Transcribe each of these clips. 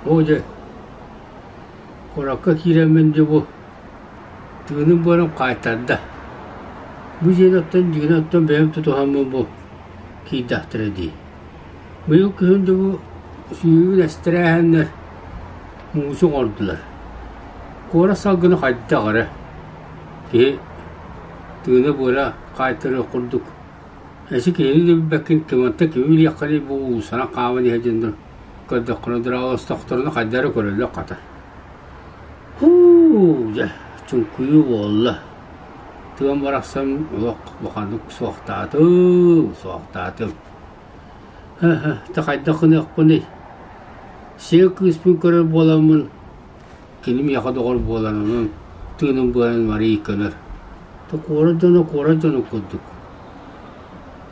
Оо дьэ, куоракка киирэммин дьэ бу тыыным буолан хаайтарда. Бу дьиэни оттон дьиҥинэ оттон бэйэм тутуһаммын бу киирдэхтэрэ дии. Быйыл күһүн дьэ бу сүүһүн эстэрээһиннэр муусу оҥордулар. Куорат салгына хайдах эрэ киһи тыына буола хаайтарыах курдук. Эчи киһини да билбэккин, кимантан кими билиэххиний бу уулуссанан хааман иһэр дьоннор көрдөххүнэ дорооболостохторуна хайдах эрэ көрөллөр хата. Һуу, дьэ, чуҥкуйуу буолла. Тыам барахсан олох улаханнык суохтаатым, суохтаатым. Һэ-һэ, да хайдах гыныахпыный? Сиэ кыыспын көрөр буоламмын, кини миэхэ доҕор буолан, онон тыыным быанан Мария көнөр. Да куорат дьоно куорат дьоно курдук.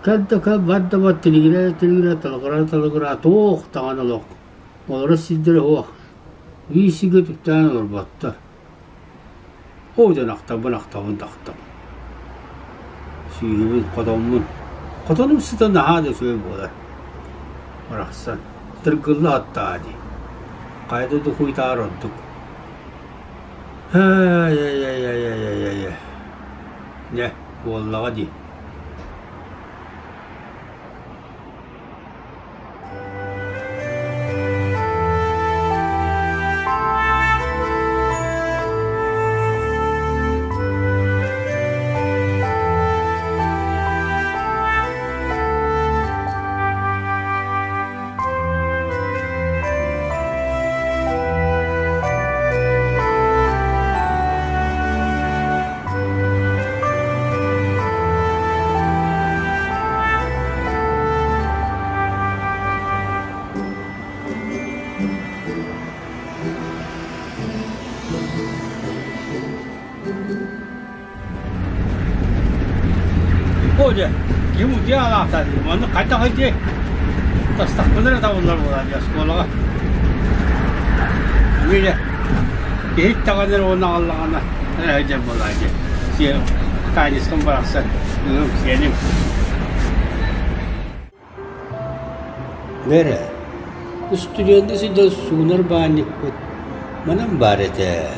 Кэл да кэл, бар да бар, тилигирээ да тилигирээ, талыгыраа да талыгыраа, туох даҕаны олох. Олорор сирдэрэ суох. Биир сиргэ түптээн олорботтор. Оо дьон ахтабын, ахтабын да ахтабын. Сүүһүбүн, хотоммун. Хотонум сыта наһаа да үчүгэй буолар. Барахсан, тыргылла аттаа дии. Хайа да духуйтаар ордук. Ай-ай-ай-ай-ай-ай-ай. Дьэ, буоллаҕа дии. Оля, ким утуйа аҕаахтаат, маннык хайдах дии тастахпына эрэ табыллар буолаа дии оскуолаҕа. Эмиэ киһи даҕаны эрэ уонна аҕаллаҕына эрэ дьэ буолаа дии. Сиэ Таанньыскам барахсан, ыым сиэним. Бэрэ, устудьуоннуу сылдьан суунар баанньыкпыт манан баар этэ.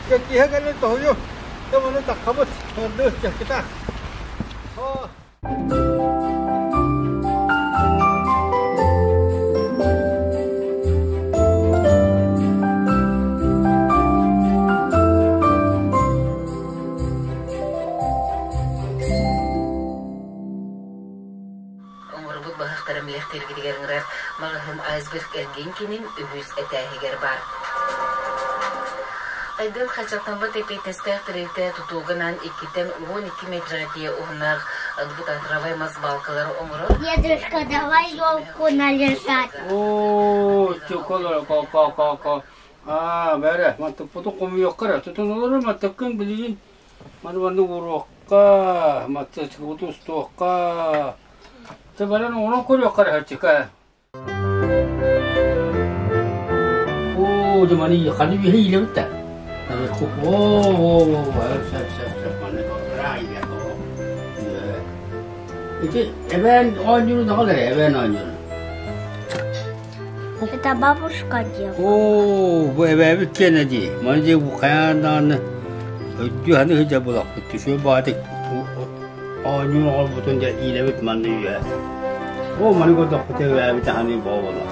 Татьяна киһи кэлэн тоһуйу ону таххабыт ордук чаккыта Оҥорбут быһахтарын билэхтииргитигэр ыҥырар маҕаһыын Айсберг эргиэн киинин үһүс этээһигэр баар. Айдын хаччахтаммыт эпиэтинэстээх тэрилтэ тутууга анаан иккиттэн 12 метргэ тиийэ уһуннаах двухметровай мас балкалары оҥорор. Дедушка, давай елку наряжать. Оо, чуколор ко ко ко ко. Аа, бэрэ, маттыкпытын хомуйуохха эрэ. Тутун олорор маттыккын билигин маны маннык уруохха, маттыкпытын устуохха. Ты баран оҥорон көрүөххэ эрэ хаччыка. Оо, дьэ маны ханы үһэ иилэбит да. Оо, оо, оо, сөп, сөп, сөп, маны Ити эбээн оонньуурун аҕал эрэ, эбээн оонньуурун. Это бабушка делала. Оо, бу эбээбит киэнэ дии. Маны дии бу хайаан даҕаны өйдүү ханы сылдьар буолахпыт. Түшүө баатык оонньуур оҕолбутун дьэ иилэбит манна үөһэ. Оо, маны көрдөхпүтэ эбээбит аһаны буолла.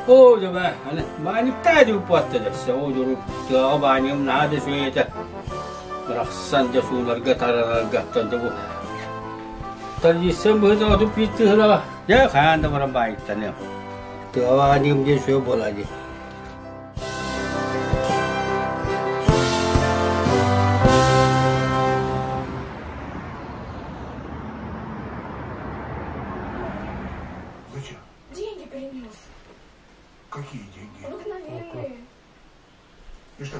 Оо, дьэ бээ, аны баанньыктаа дьууппаттар өссө оо дьуру тыаҕа баанньыгым наһаа да үчүгэй этэ. Барахсан дьэ сууларга таранарга оттон дьэ бу Традиция быһыыта отут биир тыһынаҕа дьэ хаһан да баран баанньыктаныам. Тыаҕа баанньыгым диэн үчүгэй буолаа дии. принес. Какие деньги? Обыкновенные. И что,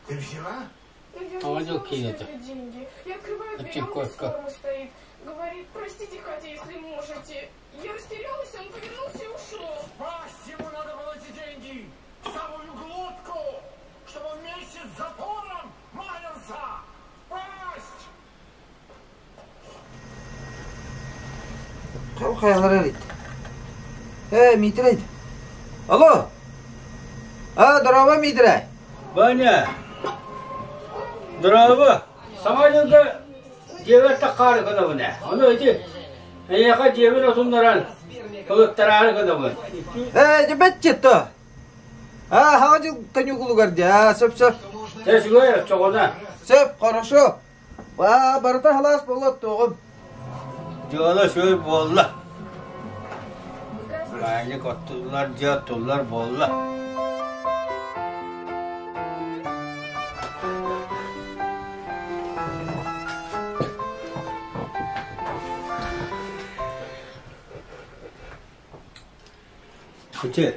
ты взяла? Ну, я же А не вот знала, что кинь это. это деньги. Я открываю А дверь, ты а он без кофе. формы стоит. Говорит, простите, Катя, если можете. Я растерялась, он повернулся и ушел. Пасть ему надо было эти деньги! В самую глотку! Чтобы он вместе с запором маялся! Пасть! Хайалар эрит. Э, Митрей. Алло. А, здорово, Митрей. Ваня! Здорово! Саҥа дьылга дьиэбэр таххаары гынабын ээ. Ону ити эйиэхэ дьиэбин отуннаран ылыттараары гынабын. Э, дебетче то. А, хаҥа дьыл каникулугар дии. А, сөп-сөп. Чэ, үчүгэй оччоҕуна. Сөп, хорошо. Аа, барыта халаас буолуо туоҕум. Дьыала үчүгэй буолла. Баанньык оттуллар дьиэ оттуллар буолла. Ити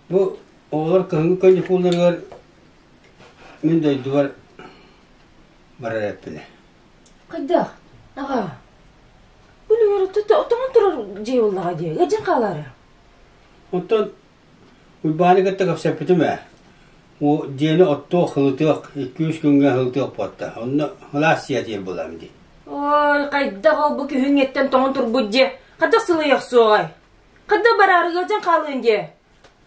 бу оҕолор кыһыҥҥы каникулларыгар мин дойдубар барар эппинэ. Хайдах? Аҕа. Үлүгэр тоҥон турар дьиэ буоллаҕа дии. Ыалдьан хаалаары. Оттон Уйбааны кытта кэпсэппитим ээ. О дьиэни оттуох, ылытыах, икки-үс күҥҥэ ыһылтыах буолта. Онно сылаас сиэтиир буолаам дии. Ой, хайдах ол бу күһүҥҥэттэн тоҥон турбут дьиэ? Хайдах сылыйыах суоҕай? Хайдах бараары ыалдьан хаалыан дьиэ?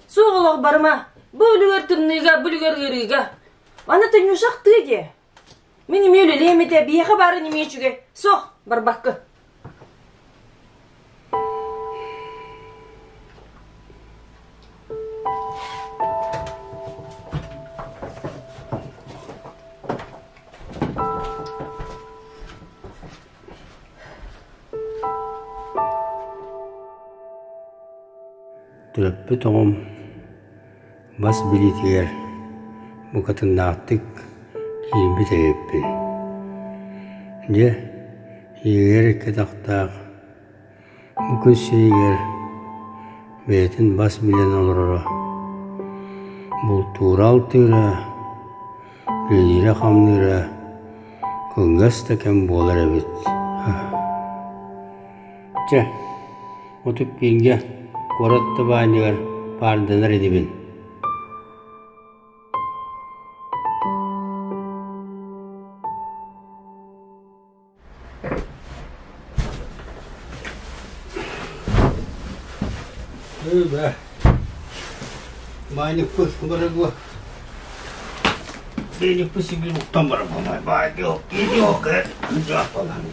Суох олох барыма. Бу үлүгэр тымныыга, бу үлүгэр ыарыыга. Аны Танюша ахтыы диэ. Мин эмиэ үлэлиэм этэ, биһиэхэ баарын эмиэ үчүгэй. Суох, барбакка. Төрөппүт оҕом бас билиитигэр букатыннаахтык киирбит эбиппин. Дьэ, ийэгэр икки атахтаах бу күн сиригэр бэйэтин бас билэн олороро, бултуура-алтыыра, үлэлиирэ-хамныыра кылгас да кэм буолар эбит. Чэ, отут бииргэ куорат да баанньыгар паарданар инибин. Бээ, баанньыкпыт барыгыа Бэйникпит сигил уктан барабамай баайдыок, идиок, дьааппалан.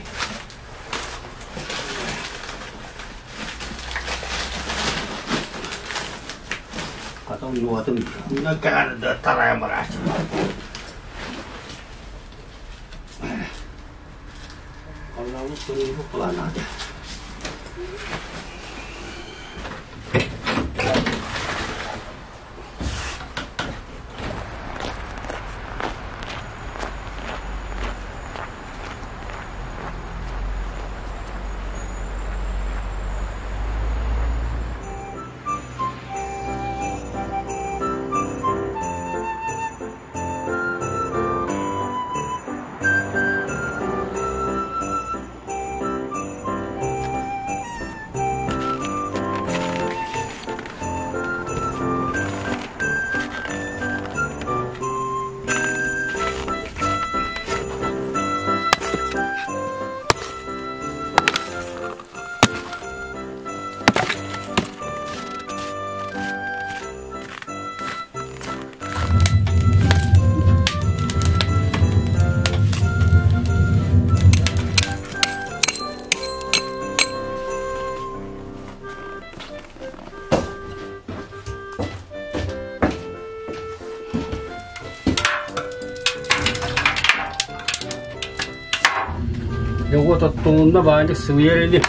Потом нуотум, на кәрді тарайым барааччылар. Аллаҕы көрүүбү куланаады. Дьэ уот оттулунна баанньык сылыйар ини.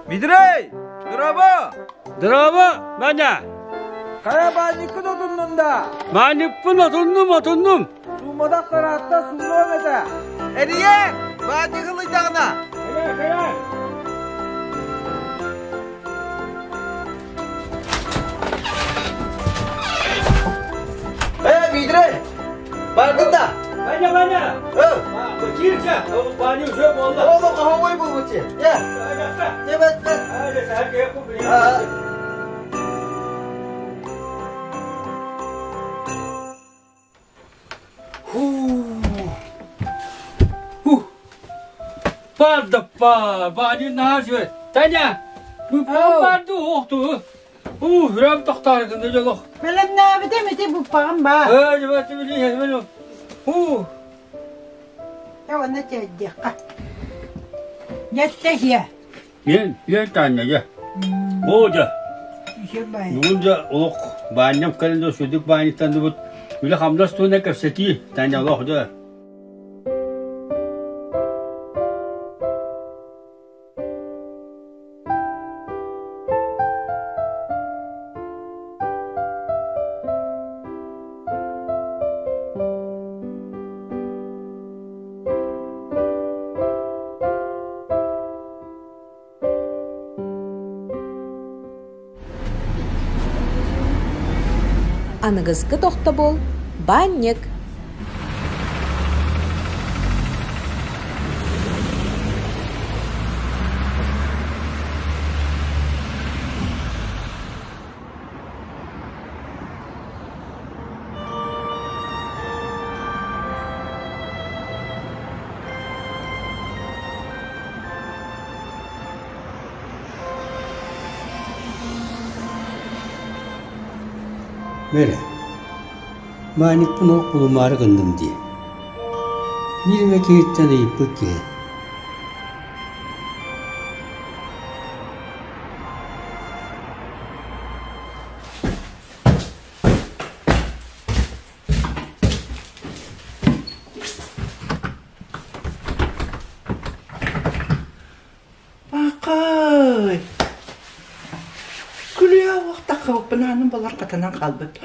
Митрей! Дорообо! Дорообо, Ваня! Хайа баанньыккын отуннун да? Баанньыкпын отуннум, отуннум! Суумматах тараатта суунуом этэ. Эрийэ! Баанньык ылыйдаҕына! Кэлээ, кэлээ! Э, Бидрей! Бардын да? Ваня, Ваня! Кирча, баанньык уже буолла. Оҕо хоһоҕой буолбут. Е! Тебет, Пардаппа, баанньык наһаа үчүгэй. Таня, барды уохту. Уу, үрам тохтоор гынна дьолох. Бэлэмнээбитим ити буппаҕым баар. Ээ, дьыбаты билиһэ, Уу. Дьэ, уонна тиэрдиэххэ. Дьэттэһиэ. Иэн, иэн Таня, дьэ. Оо, дьэ. Бүгүн дьэ олох баанньам кэлэн да сүдүк баанньыктанныбыт. Үлэ-хамнас туһунан кэпсэтии, Таня олох дьэ. Аныгыскы тохтобул баанньык. Мэрэ, маанньыкпын ол кулумаары гынным дии. Биир эмэ киһиттэн ыйыппыт киһи. Баакай! Күлүө уохтаххабыппын аанын балар хатанан хаалбыт.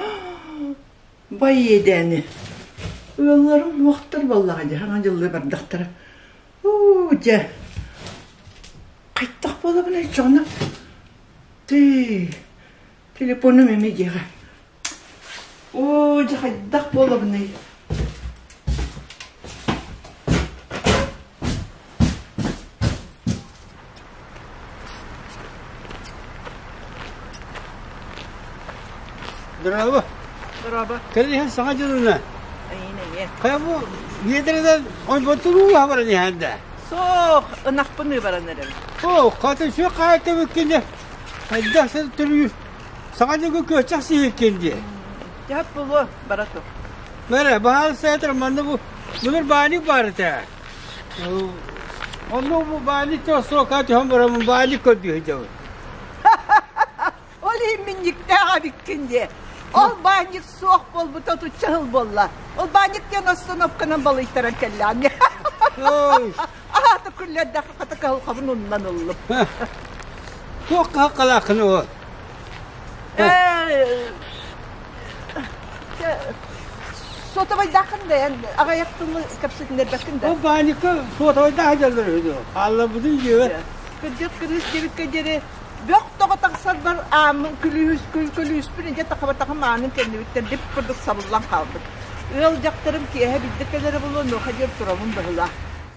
Бай иэдээни. Ыалларым уохтар буоллаҕа дии, хаҥа дьыллыы бардахтара. Уу, дьэ, хайдах буолабын оччоҕуна? Тыы, телефонум эмиэ дьиэҕэ. Оо, дьэ хайдах буолабыный? Здорово. Дорообо. Кэлин иһэн саҥа дьылына. Эйин эмиэ. Хайа бу биэдэринэн ойботун ууһа баран иһэн да. Суох, ынахпын ыы баран эрэбин. Оо, хата сүө хаайта бүккинэ. Хайдах сен түрүү саҥа дьылга күөччэх сиһиккин дии. Дьап булуо, бара тур. Мэрэ, баһаал саатар манна бу былыр бааник баар этэ. Онно бу бааник срока түһэн бараммын бааник көрдүү сылдьабын. Ол иһин минньиктээх эбиккин дии. Ол баанньык суох буолбута отучча сыл буолла. Ол баанньык диэн остановканан балыйтаран кэллэҕин. Аата күллэрдэххэ хата кыһалҕабын уннан ыллым. Туох кыһалҕалааххын ол? Сотовайдааххын да эн аҕыйах тылы кэпсэтиннэрбэккин да. Ол баанньыкка сотовайдаах дьаллар үһү Хаалларбытын дьиэбэр. Кырдьык кырыыс диэбиккэ диэри бөх тоҕо тахсарбар ааммын күлүүс күлүүспүн идэ тахабатаҕым аанын кэннибиттэн дип курдук сабыллан хаалбыт. Ыал дьахтарым киэһэ биирдэ кэлэрэ буолуо онуоха диэн турабын быһыылаах.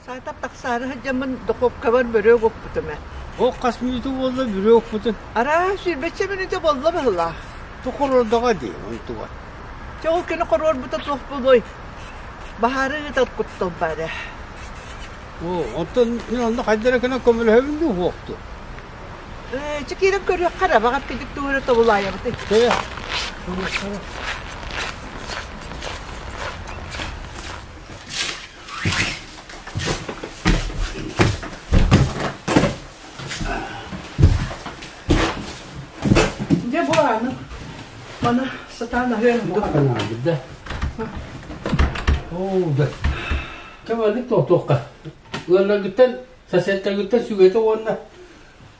Саатар тахсаары сылдьаммын духуопкабар бөрүө укпутум ээ. Ол хас мүнүүтэ буолла бөрүө укпутун? Араа сүүрбэччэ мүнүүтэ буолла быһыылаах. Тохорордоҕо дии онтуга. Чэ ол күнү хоруорбута туох буолуой? Баһаары ыытар куттал баар ээ. Оо, оттон мин онно хайда эрэ гынан көмөлөһөбүн дуу суох дуу? Ээ, чэ киирэн көрүөххэ эрэ, баҕар кидик тугу эрэ тобулаайабытый. Чэ, Дьэ бу ааны маны сатаан аһыан дуу. Да. Оо, да. Чэ, маннык тохтуохха. Ыалларгыттан, соседтаргыттан сүгэтэ уонна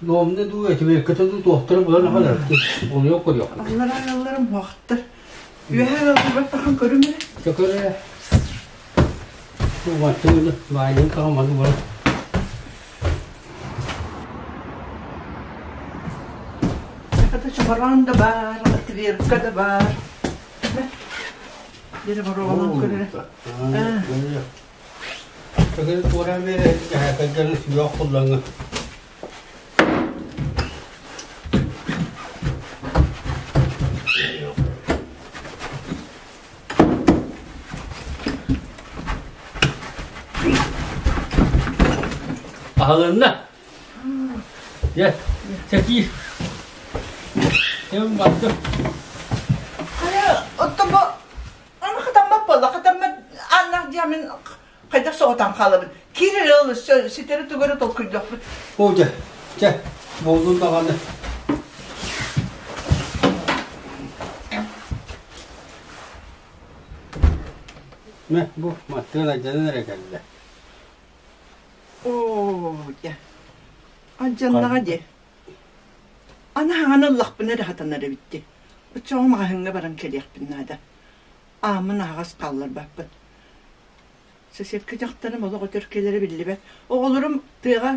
Луомна дуу, этибиэркэтэ дуу туохтары булан аҕалар. Олуйа көрүөх. Аллара ыалларым уохтар. Үөһэ ыалларбар тахан көрүм эрэ. Чөкөр эрэ. Бу баайын таҕа маны баран. Хата чохороон да баар, отверка да баар. Дere боруобалаан көрөрө. Төгүл туораан биэрэ дьаһайкайдарын сүрэх куллаҥы. Аһылынна. Дьэ, чэкиир. Ким бардым. Хайа, оттон бу аны хатаммат буолла, хатаммат ааннаах дьиэмин хайдах соҕотон хаалабын. Киирэр ыл ситэри тугу эрэ толкуйдуохпут. Оо дьэ, чэ, буоллун даҕаны. Мэ, бу маттыан алдьанан эрэ кэллэ. Оо, дьэ. Алдьаннаҕа дии. Аны хаҥан ыллахпына эрэ хатанар эбит дии. Оччоҕо маҕаһыыҥҥа баран кэлиэхпин наада. Ааммын аһаҕас хаалларбаппын. Соседка дьахтарым олох өтөр кэлэрэ биллибэт. Оҕолорум тыаҕа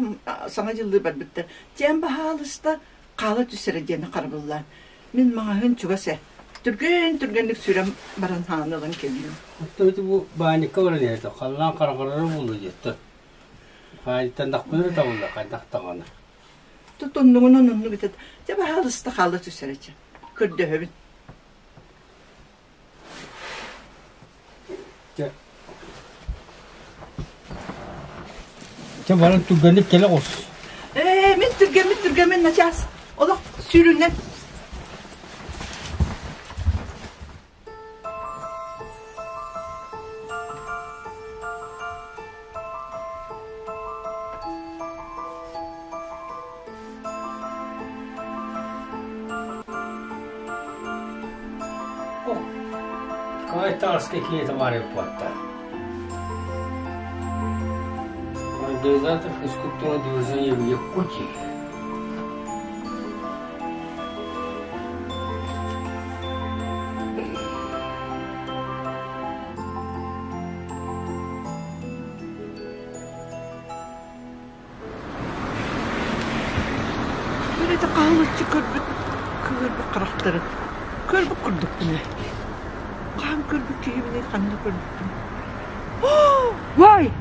Саҥа дьыллыы барбыттар. Тиэм баһаалыста хаала түс эрэ диэни харабыллаан. Мин маҕаһыын чугас ээ. Түргэн-түргэнник сүүрэн баран хааны ылан кэллим. Оттон ити бу баанньыкка баран иһэр халлаан хараҥарара буолуо диэттэр. Хаайыттаннахпына да табыллар хайдах даҕаны. Тутуннугунан оннук этэ. Дьэ баһаалыста хаала түс эрэ чэ. Көрдөһөбүн. Чэ. Чэ баран түргэнник кэлэ оҕус. Ээ, мин түргэммин түргэммин начаас. Олох сүүрүнэн. Kai taas какие-то Мария Плата. Организатор физкультурного движения в Якутии. Бөрөтө хаһылыччы көрбүт кыырбыт харахтарын көрбүт курдукпун ээ. Хаһан көрбүт киһибиний ханна көрбүппүн? Вай!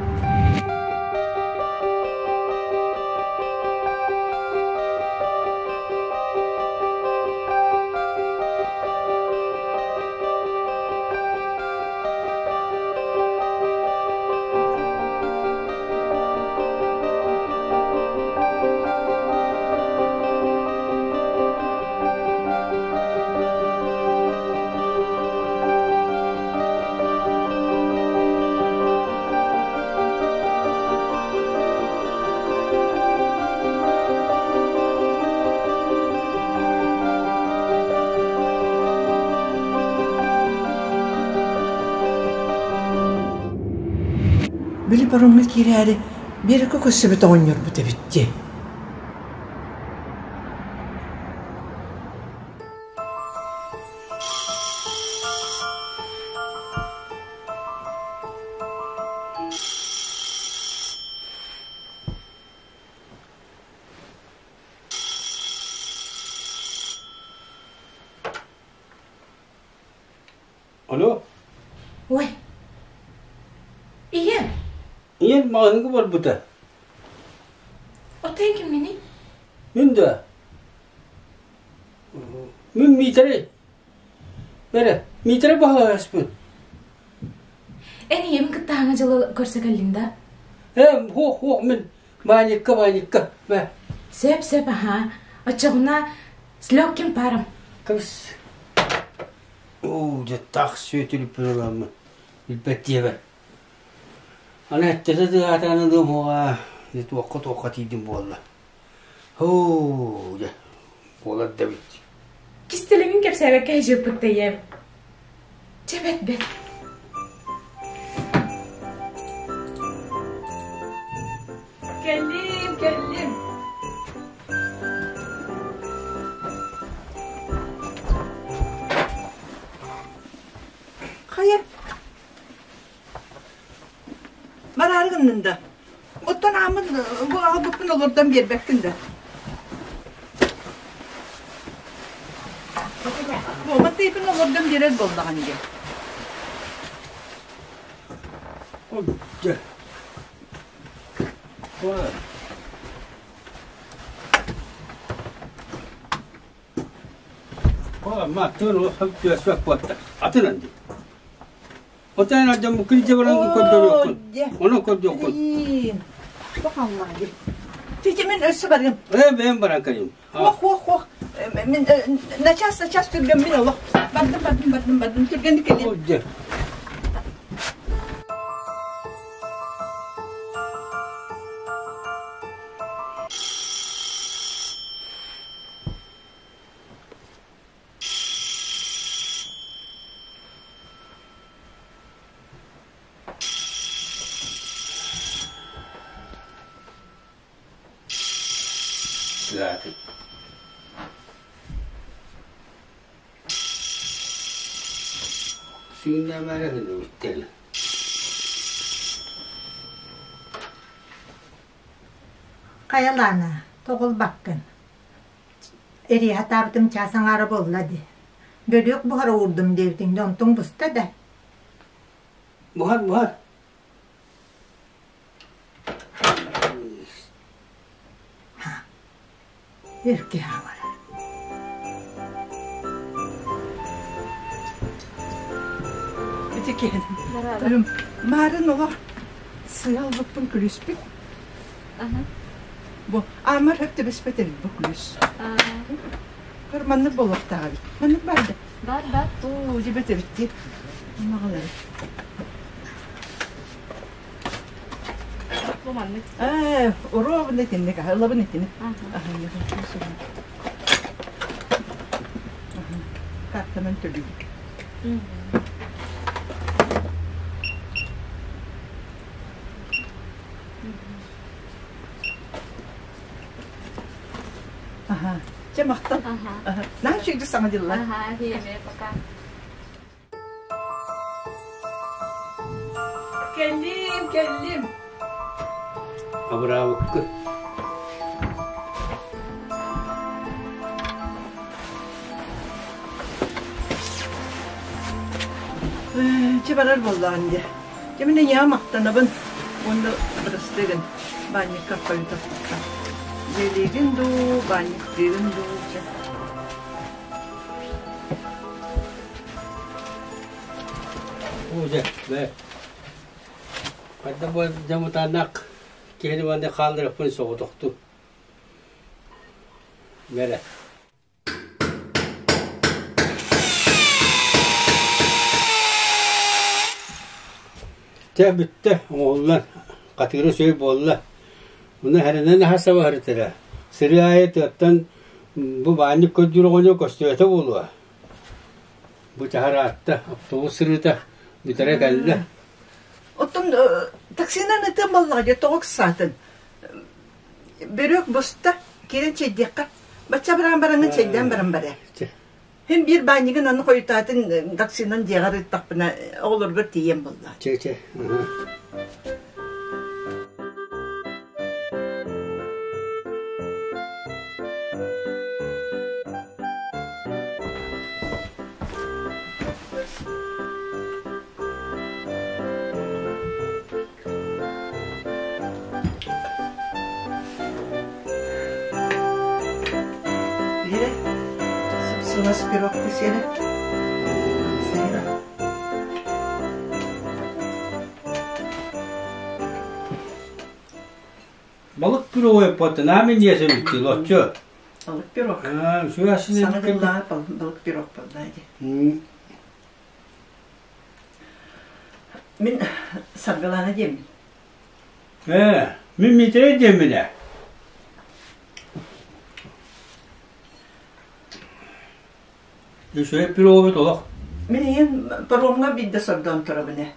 Били паромҥа киирээри Биэрэккэ көрсүбүт оҕонньорбут эбит дии. Алло. Ой. Ийэм. Ийэм маҕаһыыҥҥа барбыта. Оттон кимминий? Мин да. Мин Миитэрэй. Бэрэ, Миитэрэй баһылаһаспын. Эн ийэм кытта хаҥа дьылы көрсө кэллиҥ да? Ээ, хуох, хуох, мин Мааньыкка, Мааньыкка, мэ. Сөп, сөп, аһаа. Оччоҕуна с легким паром. Кыбыс. Оо, дьэ таах сүөтүлүппүн ыламмын, билбэт диэбэр. Аны эттэтэ тыаһаатаҕына ылыам уоҕа, дьэ туохха-туохха тиийдим буолла. Һуу, дьэ, буолар да эбит. Кистэлэҥин кэпсээбэккэ сдьыппыт да ийэм. Чэ бэт бэт. Кэллим, кэллим. гыннын да? Оттон ааммын бу аҕалбыппын олордон биэрбэккин да? Буолбат тыйбын олордон биэрэр буоллаҕын диэн. Дьэ. Атын анди. Отон адам килдьэ баран көрдөрүөххүн. Ону көрдүөххүн. Бахаллаайым. Тити мин өссө барыам. Ээ бэйэм баран кэлиим. Ох, ох, ох. Мин начаас начаас түргэн мин олох. Бардым, бардым, бардым, бардым. Түргэнник кэлиим. Дьэ. Сүүннэмээрэ сылдьыбыттар. Хайалаана, тоҕулбаккын. Эрийэ сатаабытым чаас аҥаара буолла дии. Бөлүөх буһара уурдум диэбитиҥ да онтуҥ буста да. Буһар, буһар. Өркө хаалар. Ити киһи. Маарын олох сыал буппун күлүспүт. Бу аамар хөп түбэспэт эбит бу күлүс. Көр маннык буолуохтаах эбит. Маннык бар да. Бар бар. Оо, дьибэт эбит дии. Маҕалары. Бу маннык. Ээ, ровно итинник, ылабын итини. Картанан төлүүбүт. Аха. Чэ, махтал. Аха. Наһаа үчүгэй саҥа дьыллар. Аха, хиэмэ, пока. Кэллим, кэллим. Абыраабыккын. Чэ барар буоллаҕын дии. Дьэ мин эйиэхэ махтанабын уонна бырастыы гын баанньыкка хойутаппыкка. Дьиэлиигин дуу, баанньыктыыгын дуу чэ. Оо дьэ, бээ. Хайда бу дьамытааннаах киһини манна хаалларыахпын соҕотохтуу. Бэрэ. Чэ, бүттэ, оҥоһуллан, хатыыра үчүгэй буолла. Онно хэрэнэн аһа саба сырытара. Сырыы аайы тыаттан бу баанньык көрдүүр оҕонньор көстүбэтэ буолуо. Бу чаһараатта, автобус сырыыта бүтэрэ кэллэ. Оттон таксинан ытыам буоллаҕа дии, тоҕо ыксаатын? Бөрүөк буста, киирэн чэйдиэххэ. Бачча баран бараҥҥын чэйдээн баран бараа. Һин биир баанньыгын аны хойутаатын таксинан дьиэҕэр ыыттахпына оҕолоргор тиийэн буолла. Чэ, чэ. Лира, сылас пирог сиэрэ. Сиэрэ. Балык пирогой поттана мен ниэсэ лоччу. Балык пирог. Саҥа дыллаа балык пирог буолла дии. Мин Саргылаана диэммин. Ээ, мин Миитэрэй диэммин ээ. Үчүгэй пирогубут олох. Мин ийэм паромҥа биирдэ сордоон турабын ээ.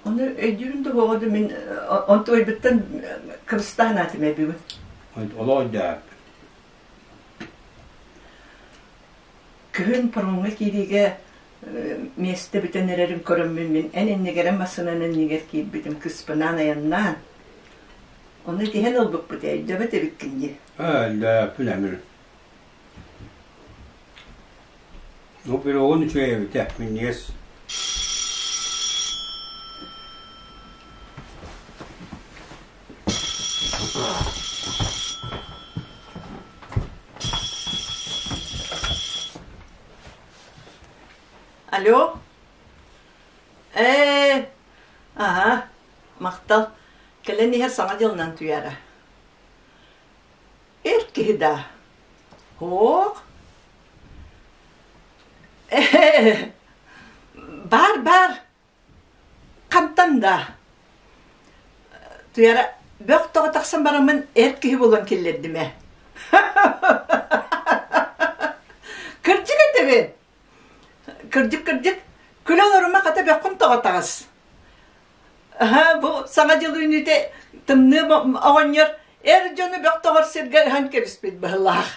Ону өйдүүрүн да буоҕа да мин онтуойбуттан кыбыстаан аатым ээ бүгүн. Олох өйдөөп. Күһүн паромҥа киириигэ. Миэстэ бүтэн эрэрин көрөммүн мин эн иннигэр массыынан иннигэр киирбитим кыспынаан айаннаан. Ону итиһэн ылбыппыт ээ, өйдөбөт эбиккин дии. Өйдөөппүн эмир. Ну, пирогун үчүгэй эбитэ, минньигэс. Алло? Ээ, аһа, махтал. Кэлэн иһэр Саҥа дьылынан туйаара. Эр киһи даа? Һуох. Ээ, баар, баар. Хантан даа? Туйаара, бөх тоҕо тахсан бараммын эр киһи буолан киллэрдим ээ. Кырдьык этэбин. Кырдьык, кырдьык, күлэ олорума хата бөххүн тоҕо таҕыс. Аһа, бу Саҥа дьыл үүнүүтэ тымныы оҕонньор эр дьону бөх тоҕор сиргэ ыһан кэбиспит быһылаах.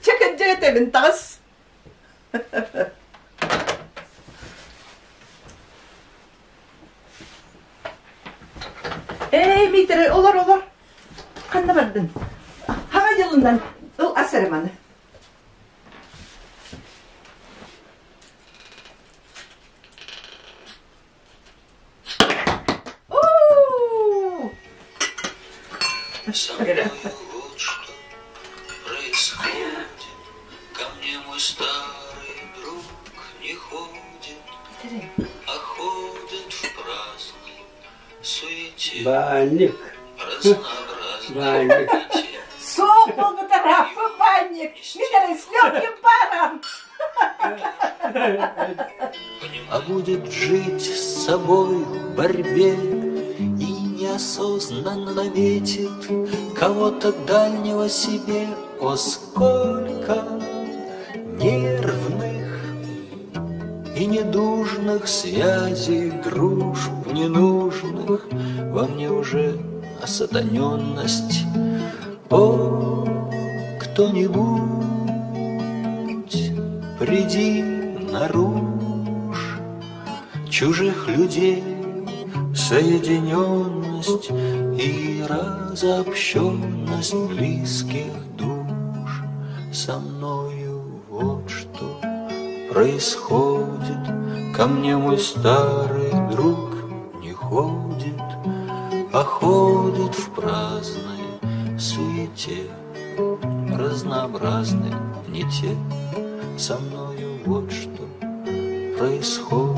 Чэ, кырдьык этэбин, таҕыс. Ээ, Миитэрэй, олор, олор. Ханна бардын? Хаҥа дьылынан ыл ас эрэ маны. Вот что происходит. Ко мне мой старый друг не ходит, а ходит в праздной суете. Баанньык. Разнообразной Баанньык. Суох буолбутара баанньык. Мин эрэ с легким паром. А будет жить с собой в борьбе И неосознанно наметит Кого-то дальнего себе. О, сколько нервных и недужных связей, дружб ненужных Во мне уже осатаненность. О, кто-нибудь, приди наружь Чужих людей соединенность И разобщенность близких душ. Со мною вот что происходит, Ко мне мой старый друг не ходит, А ходит в праздной суете, Разнообразной не те. Со мною вот что происходит.